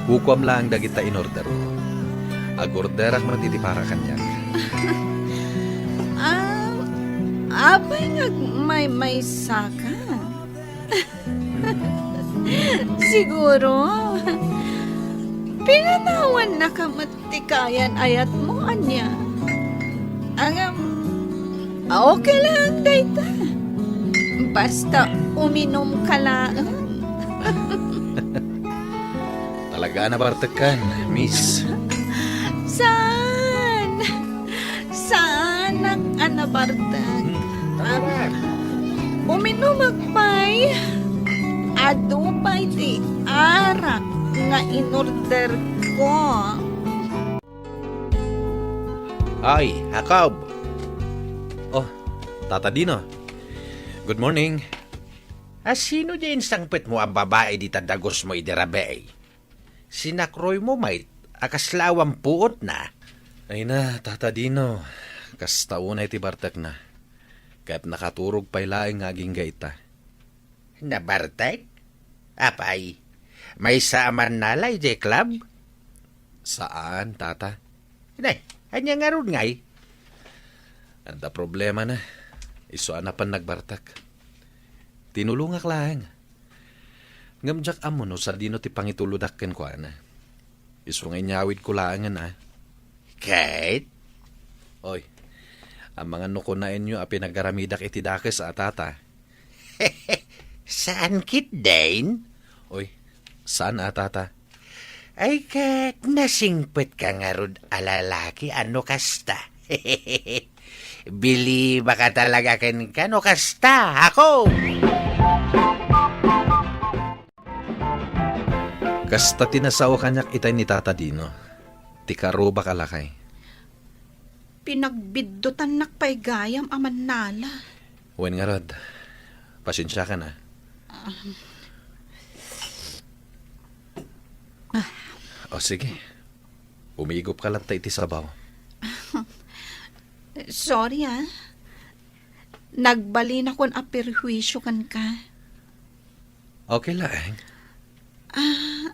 Kukuam lang dagita in-order mo. Ag-orderak met iti para kaniak. Ah, apay nga agmaymaysa ka? Siguro, pinanawannaka met ti kayan-ayatmo, ania? Ngem, okay lang dayta. Basta uminom ka laeng. Talaga a nabartekkan, miss. Saan? Saanak a nabartek. Hmm, tara. Uminom pay. Adu pay ti arak nga in-order ko. Ay, Jacob. Oh, Tata Dino. Good morning. A sino di insangpetmo a babai dita dagusmo idi rabii? Sinakroymo met a kasla awan puotna. Ay na, Tata Dino, kasta unay ti bartekna. Ket nakaturog pay laeng nga agingga ita. Nabartek? Apay, maysa a mannala idiay club? Saan, Tata. Ne, ania ngarud ngay? Adda problemana. Isu a napan nagbartek. Tinulongak laeng. Ngem diak ammo no sadino ti pangitulodak kenkuana. Isu nga inyawidko laengen a. Ket? Oy, amangan no kunaenyo a pinagaramidak iti dakes a tata. Saan ketdin? Oy, saan a tata? Ay, ket nasingpet ka ngarud a lalaki a no kasta. Bilibaka talaga kenka no kasta, ako! Kasta ti nasao kaniak itay ni Tata Dino, ti karubak a lakay. Pinagbiddutannak pay gayam a mannala. Wen ngarud, pasensiakan a. Ah. O sige, umigop ka latta iti sabaw. Sorry, ah. Nagbalinakon a perhuisio kenka. Okay laeng. Ah,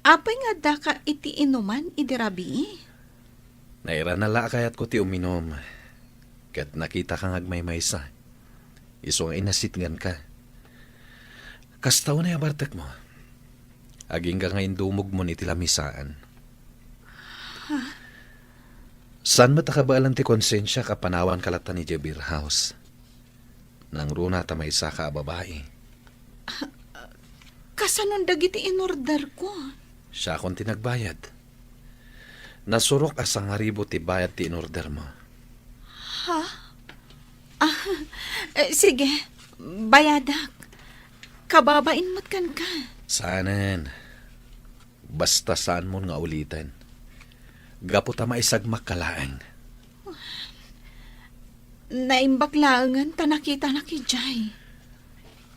apay nga addaka iti inuman idi rabii? Nairana la a kayatko ti uminum, ket nakitaka nga agmaymaysa. Isu nga inasitganka. Kasta unay a bartekmo. Agingga nga indumogmon iti lamisaan. Ha? Saan met a kabaelan ti konsensiak a panawanka latta idiay beer house? Nangruna ta maysaka a babai. Kasanon dagiti inorderko? Siakon ti nagbayad. Nasurok a sangaribu ti bayad ti inordermo. Ha? Ah, eh, sige, bayadak. Kababain met kenka. Saanen. Basta saanmon nga uliten. Gapu ta maisagmakka laeng. Naimbag laengen ta nakitanak idiay.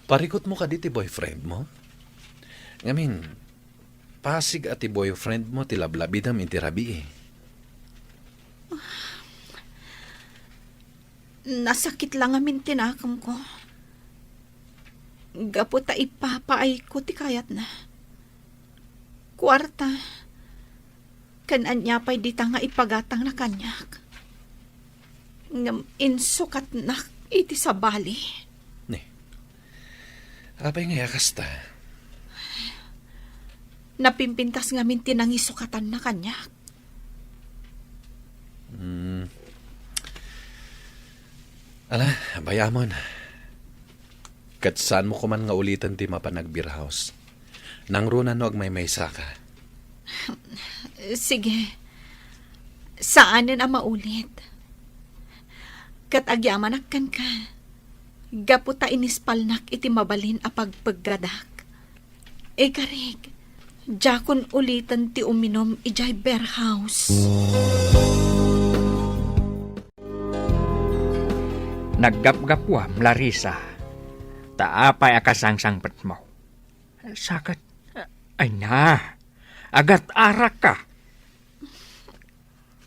Parikutmo kadi ti boyfriendmo? Ngamin, pasig a ti boyfriendmo ti lablabidem iti rabii. Nasakit la ngamin ti nakemko. Gapu ta ipapaayko ti kayatna. Kuarta, ken ania pay dita nga ipagatangna kaniak. Ngem insukatnak iti sabali. Ni, apay nga kasta? Napimpintas ngamin ti nangisukatanna kaniak. Hmm. Ala, bayamon. Ket saanmo koman nga uliten ti mapan ag-beer house. Nangruna no agmaymaysa ka. Sige. Saanen a maulit. Ket agyamanak kenka. Gapu ta inispalnak iti mabalin a pagpeggadak. Ikarik, diakon uliten ti uminum idiay beer house. Naggapgapuam, Larissa. Ta apay a kasangsangpetmo? Saket, ay na, agat-arakka.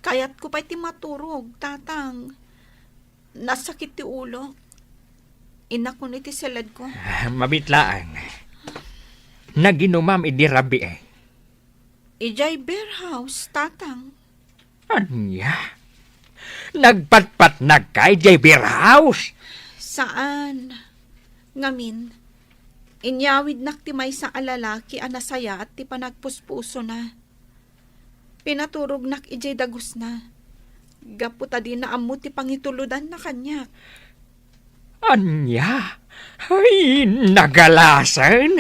Kayatko pay ti maturog, Tatang. Nasakit ti ulok. Inakon iti seledko. Ah, mabit laeng. Naginumam idi rabii. Idiay beer house, Tatang. Ania? Nagpatpatnagka idiay beer house? Saan. Ngamin, inyawidnak ti maysa a lalaki a nasayaat ti panagpuspusona. Pinaturognak idiay dagusna. Gapu ta dina ammo ti pangitulodanna kaniak. Ania? Ay, nagalasen!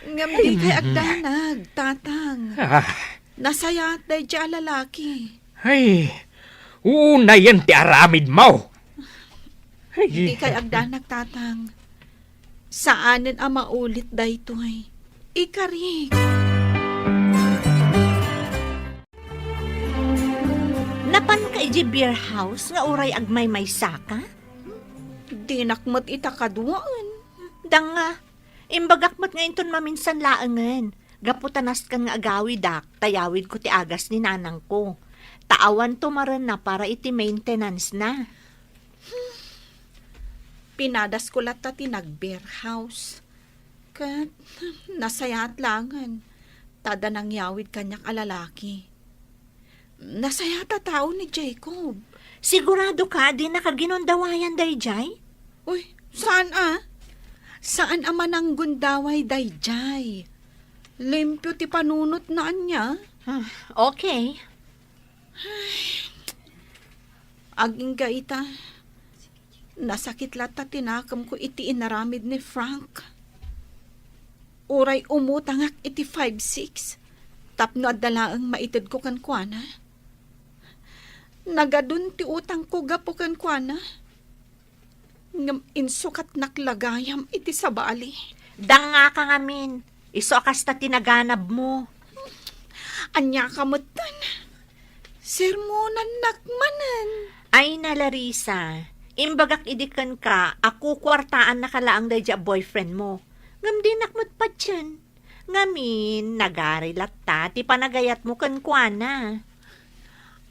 Ngem dikay agdanag, Tatang. Ah. Nasayaat daydiay a lalaki. Ay, unayen ti aramidmo. Ay. Dikay agdanag, Tatang. Saanen a maulit daytoy. Ikarik. Napanka idiay beer house nga uray agmaymaysaka? Dinak met ita kaduaen. Danga, imbagak met nga inton maminsan laengen, gapu ta nasken nga agawidak, ta yawidko ti agas ni nanangko. Ta awan tumarenna para iti maintenance na. Pinadasko latta ti nag-beer house. Ket nasayaat laengen, ta adda nangyawid kaniak a lalaki. Nasayat a tao ni Jacob. Sigurado ka a dinaka ginundawayan daydiay? Uy, saan a? Saan a mananggundaway daydiay? Limpio ti panunotna ania? Hmm, okay. Agingga ita, nasakit latta ti nakemko iti inaramid ni Frank. Uray umutangak iti five six tapno adda laeng maitedko kenkuana. Nagadun ti utangko gapu kenkuana. Ngem insukatnak la gayam iti sabali. Dangngaka ngamin, isu a kasta ti naganabmo. Ania ka metten? Sermonannak manen. Ay na, Larissa, imbagak idi kenka a kukuartaannaka laeng daydi a boyfriend mo. Ngem dinak met patien. Ngamin, nagari latta ti panagayatmo kenkuana.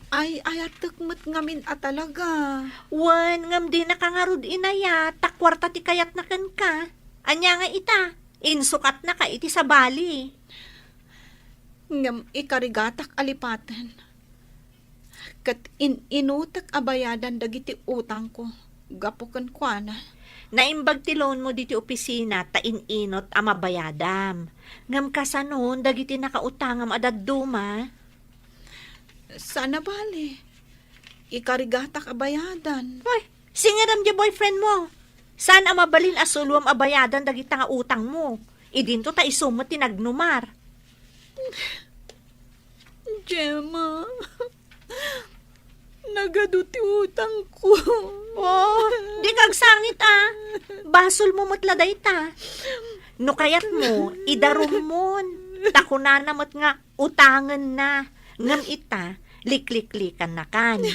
Ay, ayatek met ngamin a talaga. Wen, ngem dinaka ngarud inayat, ta kuarta ti kayatna kenka. Ania nga ita, insukatnaka iti sabali. Ngem ikarigatak a lipaten. Ket in-inutek a bayadan dagiti utangko gapu kenkuana. Naimbag ti loanmo diti opisina ta in-inut a mabayadam. Ngem kasanon dagiti nakautangam a dadduma? Saan a bale. Ikarigatak a bayadan. Ay, singeram di boyfriend mo. Saan a mabalin a suloam a bayadan dagita nga utangmo? Idinto ta isu met ti nagnumar. Gemma, nagadu ti utangko. Oh, di ka agsangit, ah. Basolmo met la dayta. No kayatmo, idarumon. Ta kunana met nga utangenna. Ngem ita, likliklikannakan.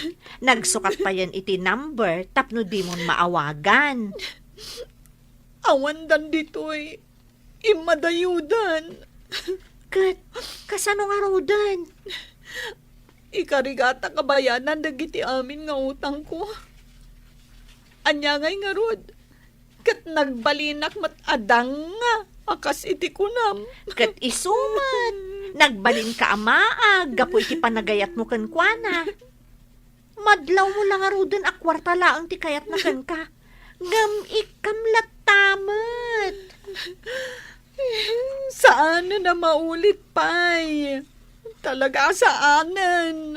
Nagsukat payen iti number tapno dimon maawagan. Awandan ditoy. Immadayudan. Ket kasano ngaruden? Ikarigatak a bayadan dagiti amin nga utangko. Ania ngay ngarud? Ket nagbalinak met a danga a kas iti kunam. Ket isu met, nagbalinka a maag gapu iti panagayatmo kenkuana. Madlawmo la ngaruden a kuarta laeng ti kayatna kenka. Ngem ikkam latta met. Saanen a maulit pay. Talaga a saanen.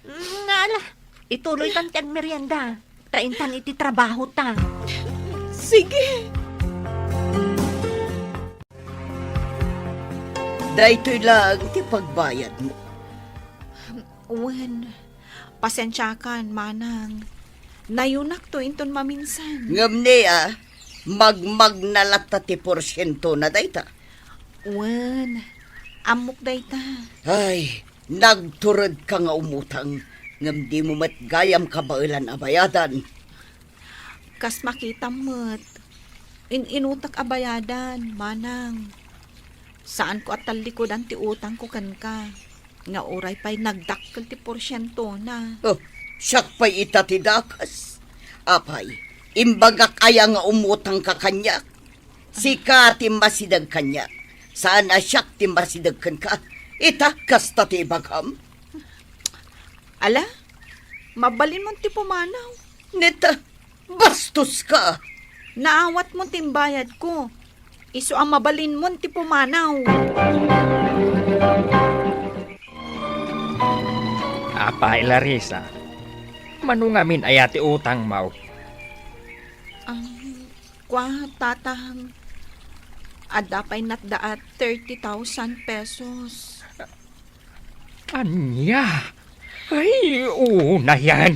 Mm, ala, ituloytan ti agmerienda. Ta intan iti trabahota. Sige. Daytoy laeng ti pagbayadmo. Wen, pasensiakan, manang. Nayunakto inton maminsan. Ngem ni, a, magmagna latta ti porsientona dayta. Wen, ammok dayta. Ay, nagturedka nga umutang, ngem dimo met gayam kabaelan a bayadan. Kas makitam met, in-inutek a bayadan, manang. Saanko a tallikudan ti utangko kenka, nga uray pay nagdakkel ti porsientona. Oh, siak pay ita ti dakes. Apay, imbagak aya nga umutangka kaniak? Sika ti masideg kaniak. Saan a siak ti masideg kenka. Ita, kasta ti ibagam. Ala, mabalinmon ti pumanaw. Neta, bastoska! Naawatmon ti imbayadko. Isu a mabalinmon ti pumanaw. Apay, Larissa, mano ngamin aya ti utangmo? Ang, kua, tatang, adda pay natda a thirty thousand pesos. Ania? Ay, una yan.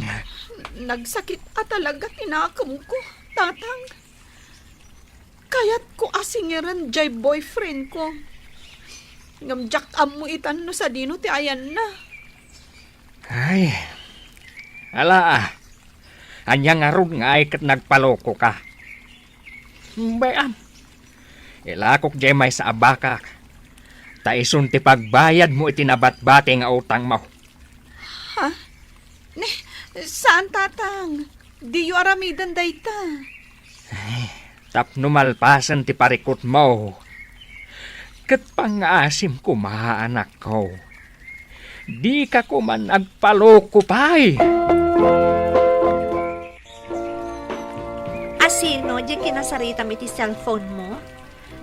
Nagsakit a talaga ti nakemko, tatang. Kayatko a singeren jay boyfriendko. Ngem diak ammo itan no sadino ti ayanna. Ay, ala, ah. Ania ngarud nga ay ket nagpalokoka? Bay-am, ilakok jay maysa a bakak, ta isun ti pagbayadmo iti nabatbati nga utangmo. Ha? Ne, saan, tatang? Diyo aramiden dayta. Ay, tapno malpasen ti parikutmo. Ket pangngaasim koma, anakko. Dika koman agpaloko pay. Asino diay kinasaritam iti cellphone mo?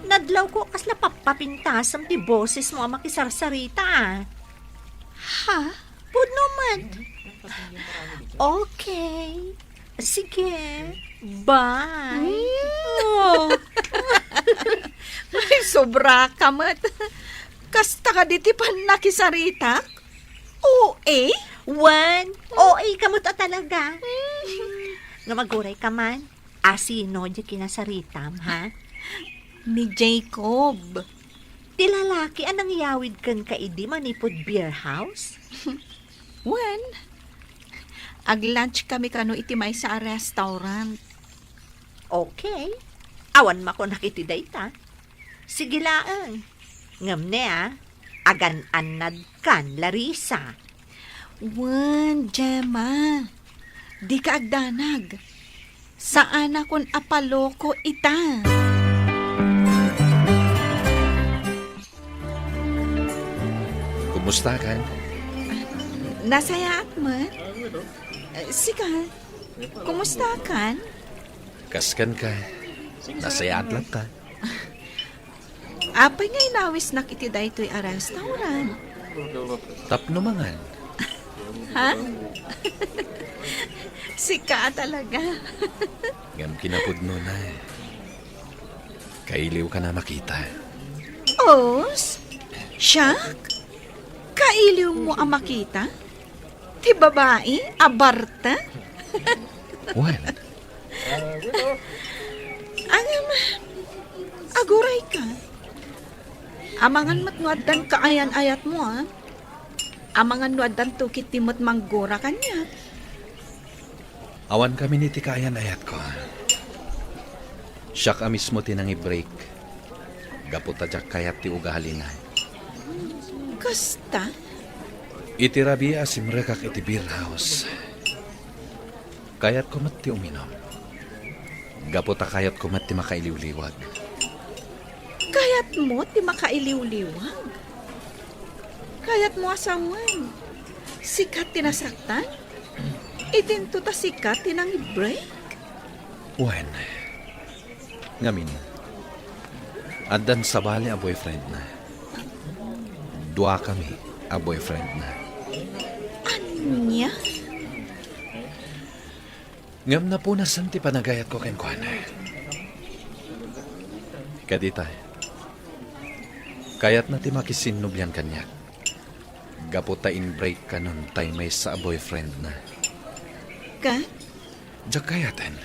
Nadlawko kasla pappapintasem ti boses mo a makisarsarita, a. Ha? Pudno met. Okay. Sige. Bye. Mm. Oh. Ay, sobra ka met. Kasta kadi ti pannakisaritak? O A? Wen, O A ka met a talaga. Mm. Nga maguray ka man. Asino diay kinasaritam, ha? Ni Jacob. Ti lalaki a nangyawid kenka idi manipud beer house? Wen, ag-lunch kami kano iti maysa a restaurant. Okay. Awan makunak iti dayta. Sige laeng. Ngem ne, a, agan-annadkan, Larissa. Wen, Gemma. Dika agdanag. Saanakon a paloko ita. Kumustakan? Nasayaat met. Eh, sika, kumustakan? Kaskenka, nasayaat latta. Apay nga inawisnak iti daytoy a restaurant? Tapno mangan. Ha? Sika a talaga. Ngem kinapudnona, kailiwkan a makita. Os? Siak? Kailiwmo a makita? Ti babai a barta? Wen. Ngem, agurayka. Amangan met no addan kaayan-ayatmo, a. Amangan no addanto ketdi met manggura kaniak. Awan kami iti kaayan-ayatko. Siak a mismo ti nangi-break. Gapu ta diak kayat ti ugalina. Kasta? Iti rabii a simrekak iti beer house, kayatko met ti uminum. Gapu ta kayatko met ti makailiwliwag. Kayatmo ti makailiwliwag? Kayatmo a sawen, sika ti nasaktan? Idinto ta sika ti nangi-break? Wen, ngamin, addan sabali a boyfriendna. Duakami a boyfriendna. Ania? Ngem napunasen ti panagayatko kenkuana. Kadita, kayatna ti makisinnubian kaniak. Gapu ta in-break kanon tay maysa a boyfriendna. Ket? Diak kayaten.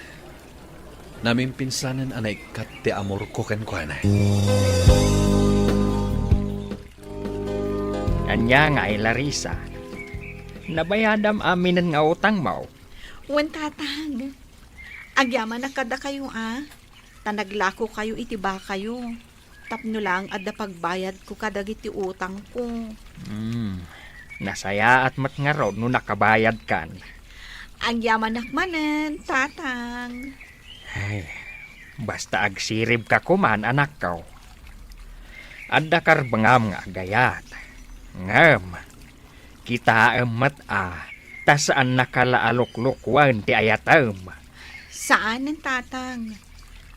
Namimpinsanen a naikkat ti amorko kenkuana. Ania ngay, Larissa? Nabayadam aminen nga utangmo? Wen, Tatang. Agyamanak kadakayo, a, ta naglakokayo iti bakayo. Tapno laeng adda pagbayadko kadagiti utangko. Hmm, nasayaat met ngarud no nakabayadkan. Agyamanak manen, Tatang. Ay, basta agsiribka koman, anakko. Adda karbengam nga agayat. Ngem, kitaem met a, ta saannaka la a luklukuen ti ayatem. Saanen, Tatang.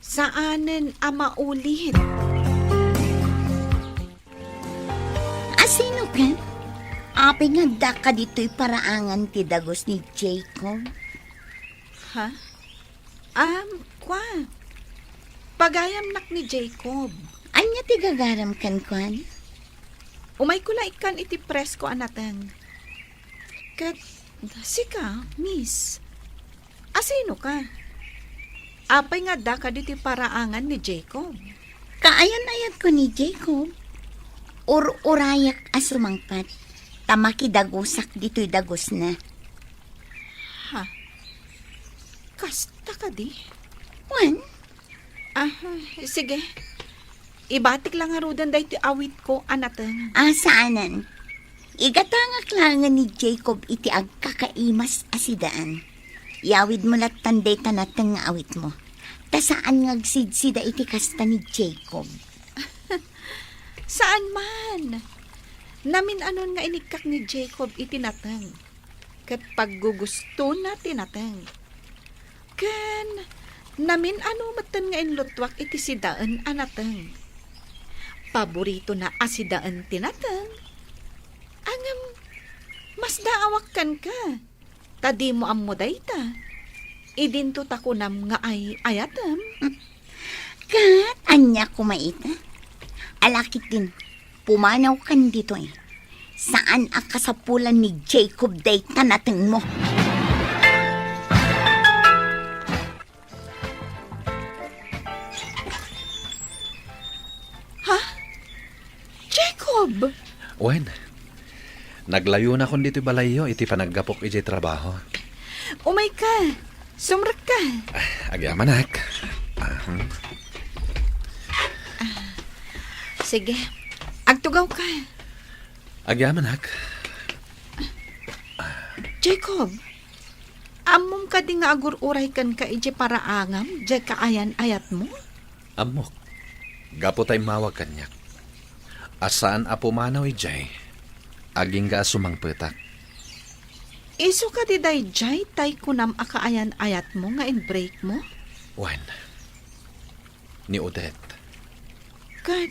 Saanen a maulit. Asino ken? Apay nga addaka ditoy paraangan ti dagus ni Jacob? Ha? Um, kua, pagayamnak ni Jacob. Ania ti gagaram kenkuana? Umayko la ikkan iti presko a nateng. Ket sika, miss, asino ka? Apay nga addaka ditoy paraangan ni Jacob? Kaayan-ayatko ni Jacob. Ur-urayak a sumangpet ta makidagusak ditoy dagusna. Ha? Kasta kadi? Wen? Ah, sige. Ibatik la ngaruden daytoy awitko a nateng. Ah, saanen. Igatangak laengen ni Jacob iti agkakaimas a sidaan. Iyawidmo lattan dayta nateng nga awitmo. Ta saan nga agsidsida iti kasta ni Jacob. Saan man. Namin-anon nga inikkak ni Jacob iti nateng, ket paggugustona ti nateng. Ken namin-ano metten nga inlutuak iti sidaen a nateng. Paboritona a sidaen ti nateng. Ngem masdaawak kenka, ta dimo ammo dayta. Idinto ta kunam nga ay-ayatem. Ket ania koma ita? Ala ketdin, pumanaw kan ditoy. Saan a kasapulan ni Jacob dayta natengmo. Ha? Jacob! Wen, naglayonakon ditoy balayyo iti panaggapok idiay trabaho. Umayka. Sumrekka. Ah, agyamanak. Ah, hmm. Sige. Agtugawka. Agyamanak. Jacob, ammom kadi nga agur-uray kenka idiay paraangam, diay kaayan-ayatmo? Ammok. Gapu ta immawag kaniak. A saan a pumanaw idiay, agingga a sumangpetak. Isu kadi daydiay tay kunam a kaayan-ayatmo nga in-breakmo? Wen, ni Odette. Ket,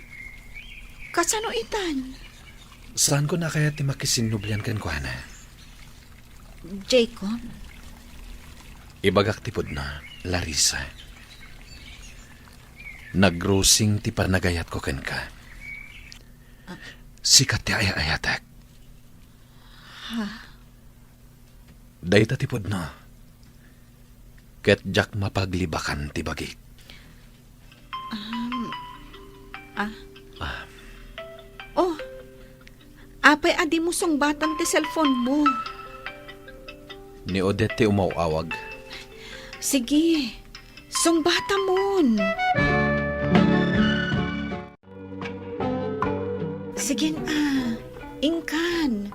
kasano itan? Saanko a kayat ti makisinnublian kenkuana. Jacob? Ibagak ti pudno, Larissa. Nagrusing ti panagayatko kenka. Ah. Sika ti ay-ayatek. Ha? Dayta ti pudno. Ket diak mapaglibakan ti bagik. Um, ah. Ah. Oh, apay a dimo sungbatan ti cellphone mo? Ni Odette ti umaw-awag. Sige, sungbatamon. Sige na, inkan.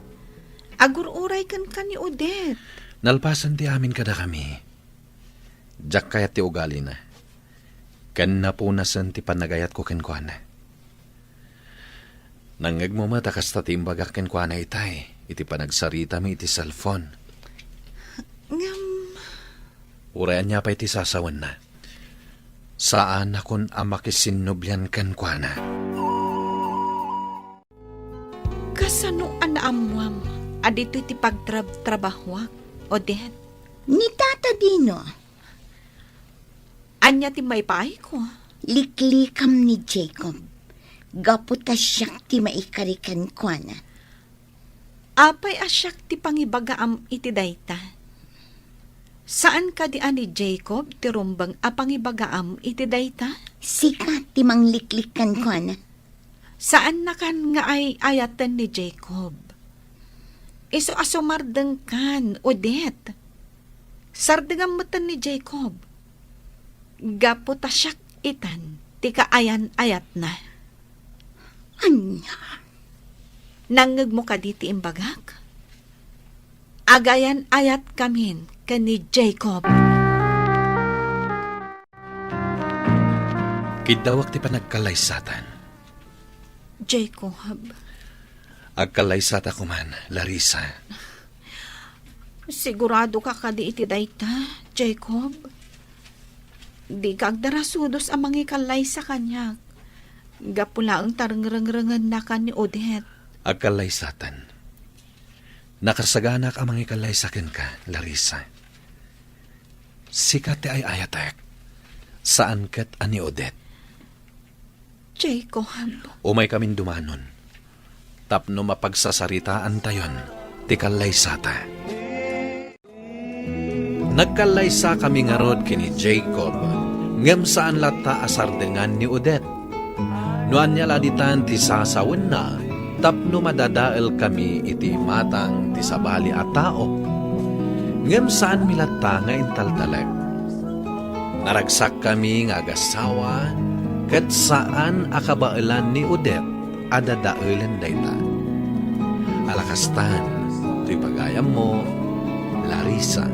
Agur-uray kenka ni Odette. Nalpasen ti amin kadakami. Diak kayat ti ugalina. Ken napunasen ti panagayatko kenkuana. Nangngegmo met a kasta ti imbagak kenkuana itay iti panagsaritami iti cellphone. Ngem, uray ania pay ti sasawenna, saanakon a makisinnublian kenkuana. Kasano a naammuam a ditoy ti pagtrab-trabahoak, Odette? Ni Tata Dino. Ania ti maipaayko? Liklikam ni Jacob. Gapu ta siak ti maikari kenkuana. Apay a siak ti pangibagaam iti dayta? Saan kadi a ni Jacob ti rumbeng a pangibagaam iti dayta? Sika ti mangliklik kenkuana. Saannakan nga ay-ayaten ni Jacob. Isu a sumardengkan, Odette. Sardengam metten ni Jacob. Gapu ta siak itan ti kaayan-ayatna. Ania? Nangngegmo kadi ti imbagak? Agayan-ayatkamin ken ni Jacob. Kiddawak ti panagkallaysatan. Jacob. Agkallaysata koman, Larissa. Siguradoka kadi iti dayta, Jacob? Dika agdarasudos a mangikallaysa kaniak. Gapu laeng ta rengrengrengennaka ni Odette. Agkallaysatan. Nakasaganak a mangikallaysa kenka, Larissa. Sika ti ay-ayatek, saan ket a ni Odette. Jacob. Umaykamin dumanon, tapno mapagsasaritaantayon ti kallaysata. Nagkallaysakami ngarud ken ni Jacob, ngem saan latta a sardengan ni Odette. No ania la ditan ti sasawenna tapno madadaelkami iti imatang ti sabali a tao, ngem saanmi latta nga intaltalek. Naragsakkami nga agassawa ket saan a kabaelan ni Odette a dadaelen dayta. Ala kastan, toy pagayammo, Larissa.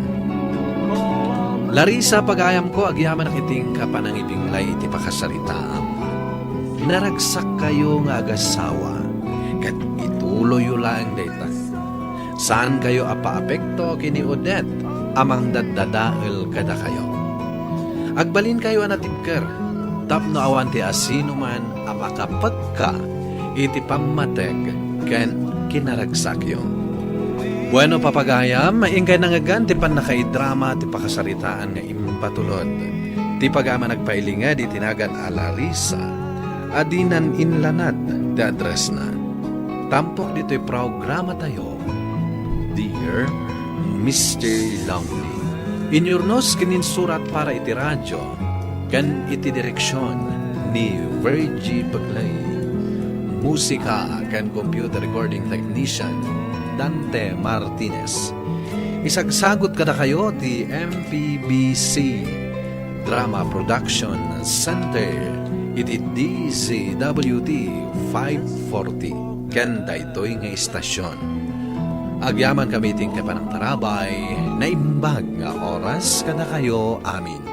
Larissa, pagayamko, agyamanak iti inka panangibinglay iti pakasaritaam. Naragsakkayo nga agassawa, ket ito Uloyo laeng dayta. Saankayo a paapekto ken ni Odette a mangdaddadael kadakayo. Agbalinkayo a natibker tapno awan ti asinoman a makapekka iti pammatek ken kinaragsakyo. Bueno, papagayam, inkay nangngegan ti pannakaidrama ti pakasaritaan nga impatulod. Ti pagayam a nagpailinged iti nagan a Larissa a dinan inlanad ti addressna. Tampok ditoy programatayo, Dear Mister Lonely. Inyurnos ken insurat para iti radio ken iti direksion ni Virgie Pegley. Musika ken computer recording technician, Dante Martinez. Isagsagut kadakayo ti M P B C Drama Production Center iti D Z W T five forty ken daytoy nga istasyon. Agyamankami iti inkay panangtarabay, naimbag nga oras kadakayo amin.